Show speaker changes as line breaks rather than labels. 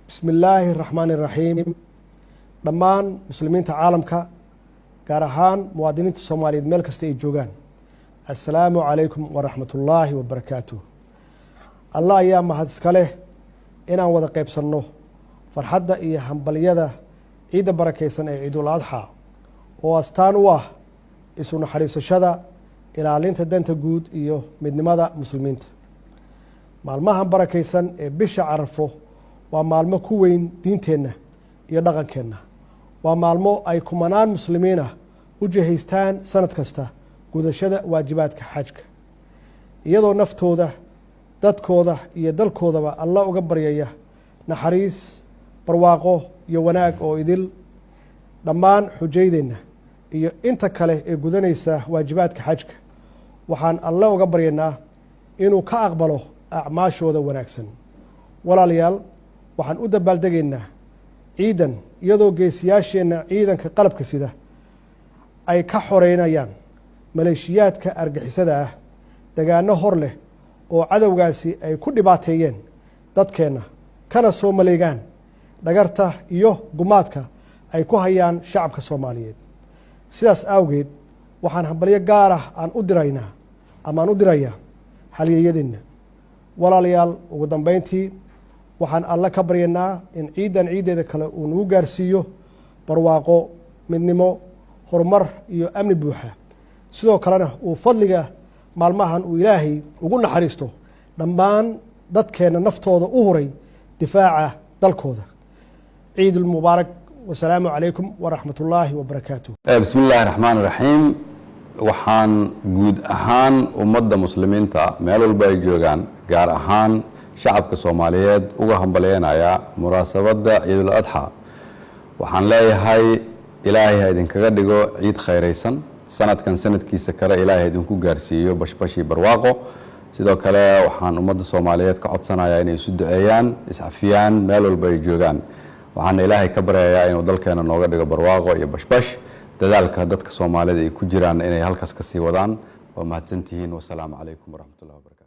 Bismi illaahi raxmaani raxiim. Dhammaan muslimiinta caalamka, gaar ahaan muwaadiniinta Soomaaliyeed meel kasta ay joogaan, assalaamu calaykum waraxmat ullaahi wabarakaatuh. Allah ayaa mahad iska leh inaan wada qaybsanno farxadda iyo hambalyada ciidda barakaysan ee Ciidul Adxa, oo astaan u ah isu naxariisashada, ilaalinta danta guud iyo midnimada muslimiinta. Maalmahan barakaysan ee bisha Carafo waa maalmo ku weyn diinteenna iyo dhaqankeenna. Waa maalmo ay kumanaan muslimiin ah u jihaystaan sanad kasta gudashada waajibaadka xajka, iyadoo naftooda, dadkooda iyo dalkoodaba Alla uga baryaya naxariis, barwaaqo iyo wanaag oo idil. Dhammaan xujaydeenna iyo inta kale ee gudanaysa waajibaadka xajka waxaan Alle uga baryaynaa inuu ka aqbalo acmaashooda wanaagsan. Walaalayaal, waxaan u dabaaldegaynaa ciidan iyadoo geesiyaasheenna ciidanka qalabka sida ay ka xoreynayaan maleeshiyaadka argixisada ah degaano hor leh oo cadowgaasi ay ku dhibaateeyeen dadkeenna, kana soo maleegaan dhagarta iyo gumaadka ay ku hayaan shacabka Soomaaliyeed. Sidaas awgeed, waxaan hambalyo gaar ah aan u diraynaa ama aan u dirayaa halyeeyadeenna. Walaalayaal, ugu dambeyntii, waxaan Alle ka baryanaa in ciiddan ciiddeeda kale uu nagu gaarsiiyo barwaaqo, midnimo, horumar iyo amni buuxa. Sidoo kalena uu fadliga maalmahan uu Ilaahay ugu naxariisto dhammaan dadkeenna naftooda u huray difaaca dalkooda. Ciidulmubaarak. Wasalaamu calaykum waraxmat ullaahi wabarakaatuh.
Bismi illaahi raxmaan raxiim. Waxaan guud ahaan ummadda muslimiinta meel walba ay joogaan, gaar ahaan shacabka Soomaaliyeed, uga hambalyeynayaa munaasabadda Ciidul Adxa. Waxaan leeyahay, Ilaahay ha idinkaga dhigo ciid khayraysan. Sanadkan sanadkiisa kale Ilaahay ha idinku gaarsiiyo bashbashii barwaaqo. Sidoo kale, waxaan ummadda Soomaaliyeed ka codsanayaa inay isu duceeyaan, iscafiyaan meel walba ay joogaan. Waxaana Ilaahay ka baryayaa inuu dalkeena nooga dhigo barwaaqo iyo bashbash. Dadaalka dadka Soomaalida ay ku jiraan inay halkaas ka sii wadaan. Waa mahadsantihiin. Wasalaamu calaykum waraxmatullahi wabarakatu.